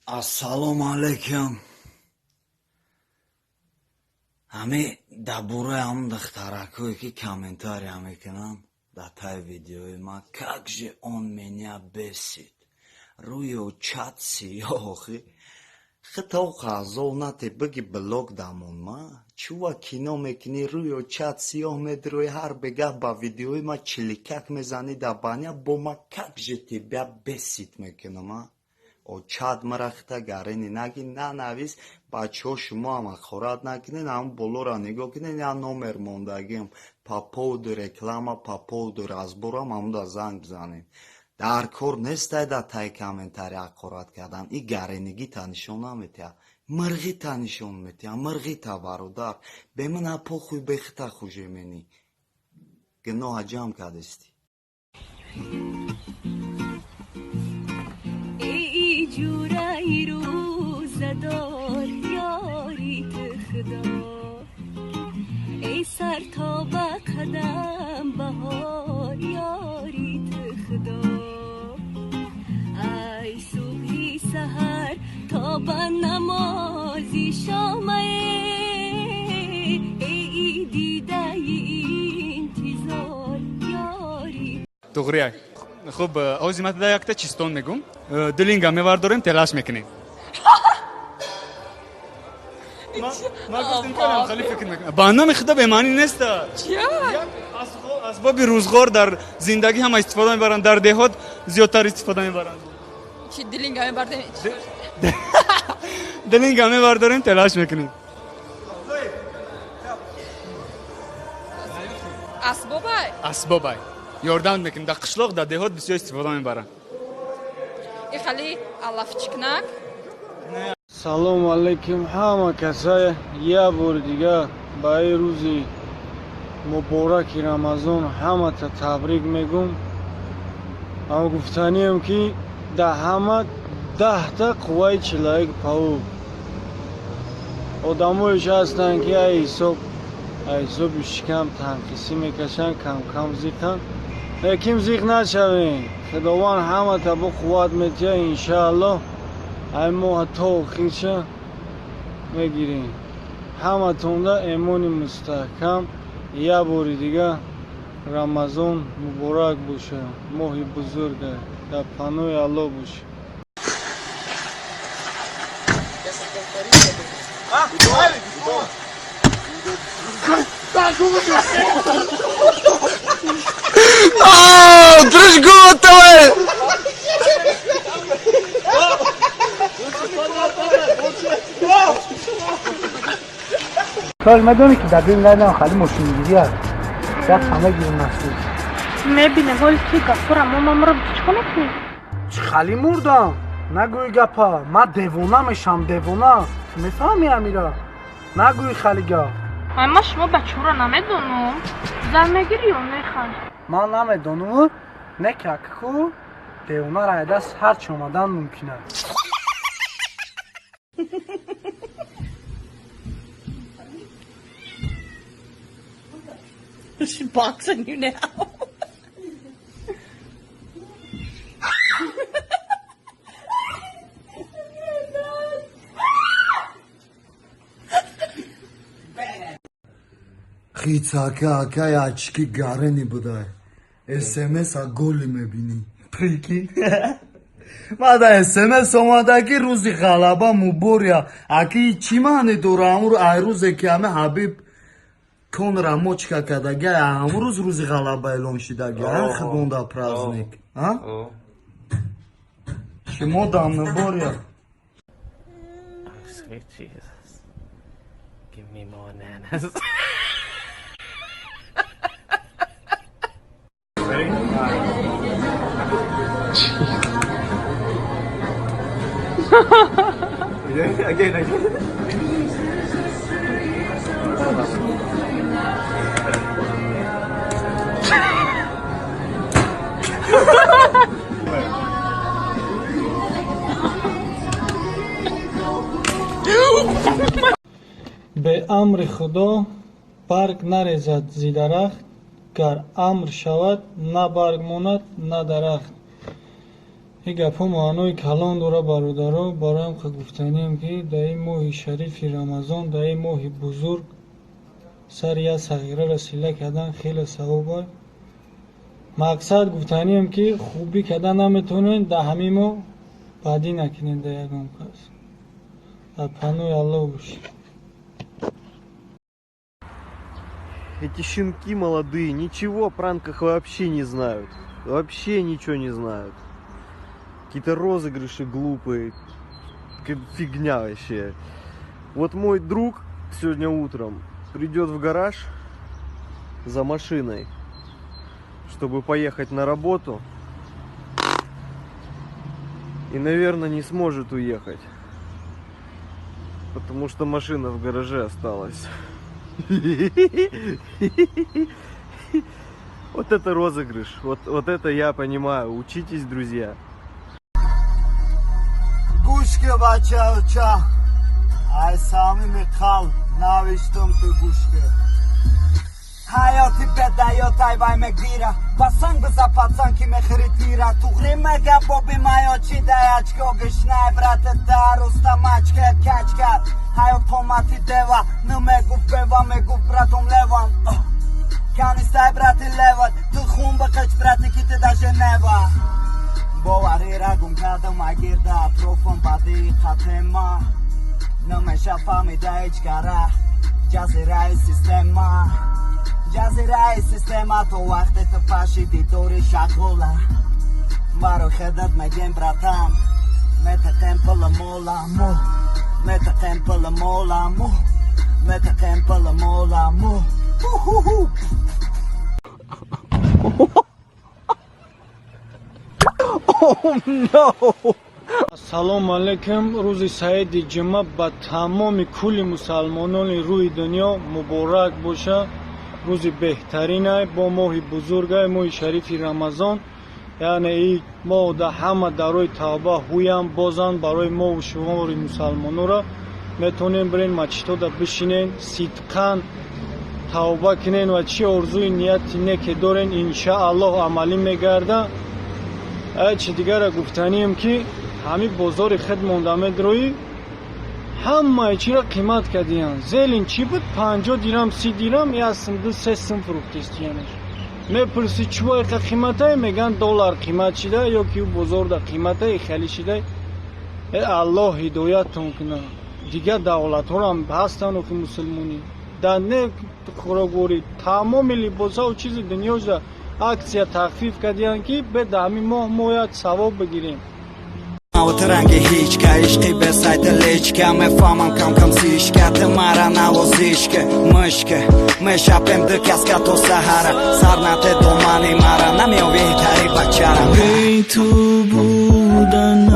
Ассалому алайкум. Ҳами дар бораи ҳамн духтаракое, ки комментария мекунанд дар таи видеои ман, как же он меня бесит. Рӯи очат сиёҳ, охи. Хитоқа азоб нате, биги блок дамон ма. Чува кино мекунӣ, рӯи очат сиёҳ медирои, ҳар бегаҳ ба видеои ма чиликак мезанӣ дар баня, бо ма как же тебя бесит мекунам, а? Очат мара хита гарени наги, нанавис. Бачаҳо, шумоам ҳақорат накунед, ҳамн болоро нигоҳ кунед, я номер мондагиам по поводу реклама, по поводу разборам, ҳамуда занг бизанед. Дар кор нестай дар таи комментария ҳақорат кардан. И гаренигита нишон наметиҳад, мирғита нишон метиҳад, мирғита, бародар. Бемина похуй, бехита хуже менӣ, гуноҳа ҷамъ кардистӣ. Эй ҷураи рӯзадор, ёри ту худо, эй сар то ба қадам баҳор, ёри ту худо, ай субҳи саҳар то ба намози шомае, эй дидаи интизор, ёри. Туғрияк. Хуб, ҳозир ман тада якта чистон мегум, дилинга мевардорем, телаш мекунем. Ман гуфтем, калам хали фикр мекунам, ба номи худо, бемаънӣ неста. Чия? Асбоби рӯзғор, дар зиндагӣ ҳама истифода мебаранд, дар деҳот зиёдтар истифода мебаранд. Чи, дилинга мебардем? Дилинга мевардорем, телаш мекунем. Асбобай? Асбобай, ёрдам мекунем. Дар қишлоқ, дар деҳот бисёр истифода мебаранд. И хали алафчикнак? Салому алайкум ҳама касае. Як бори дигар ба ин рӯзи мубораки Рамазон ҳамата табрик мегӯм. Аммо гуфтанием, ки дар ҳама 10та қувваи человек паук. Одамоеш ҳастанд, ки ай ҳисоб, ай ҳисоби шикам танқисӣ мекашанд, камкам зиқанд. Лекин зиқ нашавем, Худованд ҳамата бо қувват метиҳад, иншааллоҳ. Ай моҳа то охирша мегирем. Ҳаматонда эмони мустаҳкам. Як бори дигар Рамазон муборак боша, моҳи бузурга. Дар паноҳи Аллоҳ боша. Дръж гумата, бе! Кор медонӣ, ки дар дили надам хали мошингирӣ аст. Як ҳама гирм насуз. Мебинем, ҳоли ки гапура мо мамро чикор мекунӣ? Чӣ хали мурдам? Нагӯи гапа, ман девона мешам, девона. Ту мефаҳмӣ амира? Нагӯи хали гап. Ай, ма шумо бачаҳоро намедонам. Зан мегирӣ ё мехай? Ман намедонам, не ки акаку девона райдаст, ҳар чӣ омадан мумкин аст. She's boxing you now. Хиц, ака, акай очки гарени будай. СМС-а голи мебинӣ. Прикинь. Мада СМС омада, ки рӯзи ғалаба мубория. Аки, чӣ маъне дора? Ҳамун ай рӯзе ки ҳаме Ҳабиб Конра мочка кардаги, ҳамун рӯз рӯзи ғалаба эълон шидаги. Худонда праздник. А? Шумо дам мубория. Oh, sweet Jesus. Give me more nanas. Again, again. Беамри Худо барг нарезад зи дарахт, гар амр шавад, на барг монад, на дарахт. Ин гапҳо маънои калон дора, бародаро. Бароям гуфтанием, ки дар ин моҳи шарифи Рамазон, дар ин моҳи бузург, сари як сағираро сила кардан хеле савоб аст. Мақсад гуфтанием, ки хубӣ кардан наметавонед, дар ҳамин моҳ бадӣ накунед дар ягон кас. Дар паноҳи Аллоҳ бошед. Эти щенки молодые ничего о пранках вообще не знают. Вообще ничего не знают. Какие-то розыгрыши глупые. Какая-то фигня вообще. Вот мой друг сегодня утром придет в гараж за машиной, чтобы поехать на работу. И, наверное, не сможет уехать. Потому что машина в гараже осталась. Вот это розыгрыш. Вот это я понимаю. Учитесь, друзья. Гӯш ки, бачауча, ай самими қалб навиштам, ту гӯш ки. Ҳаёти бедаёт ай вай мегира, ба санг биза, пацан, ки мехӯри тира. Туғри мега боби маё чи дай очко гишнай, брате, даруста мачка качка. Ҳаёт қомати дева намегуфт, бева мегуфт, братом леван канистай, брати леват, ту хун бақич, брати, ки ты да Женева. Боварира гум кардам, агирда атрофам бадии қатема намеша фаҳмида ҳеҷ кара. Ҷазираи система, ҷазираи система, то вақте ту паши дидори шағола. Барои хедат мегем, братан, метақем пула моламу, метақем пула моламу, метақем пула моламу. Уху-ху. Ассалому алайкум. Рӯзи саиди ҷумъа ба тамоми кулли мусалмонони рӯи дунё муборак боша. Рӯзи беҳтаринай, бо моҳи бузургай, моҳи шарифи Рамазон. Яъне и моҳ да ҳама дарои тавба ҳуям бозанд барои мову шумори мусалмонора. Метавонем бирен мачитода бишинен, сидқан тавба кунен ва чӣ орзуи нияти неке дорен, иншааллоҳ, амалӣ мегарда. Чи дигара гуфтанием, ки ҳамин бозори худ монда медроӣ, ҳамаи чиро қимат кардиянд. Зелень чӣ буд 50 дирам, 30 дирам, як сум, ду, се сум фурӯхтистиянаш. Мепурсӣ, чӯ иқа қиматай? Мегӯянд, доллар қимат шида ё ки ӯ бозорда қиматай хеле шида. Э, Аллоҳ ҳидояттон кунад. Дигар давлатҳорам ҳастанд охи мусулмонӣ. Дар не хӯрокворӣ, тамоми либосаву чизи дунёша акция, тахфиф кардиянд, ки беда ҳамин моҳ мо як савоб бигирем. От ранги ҳичка, ишқи бесайта личка, мефаҳмам, кам-кам зишка, ту мара навозишка, мышка, мешапем ду каска то саҳара, сар нате домани мара, намеёви тари бачара. Бе ту будан.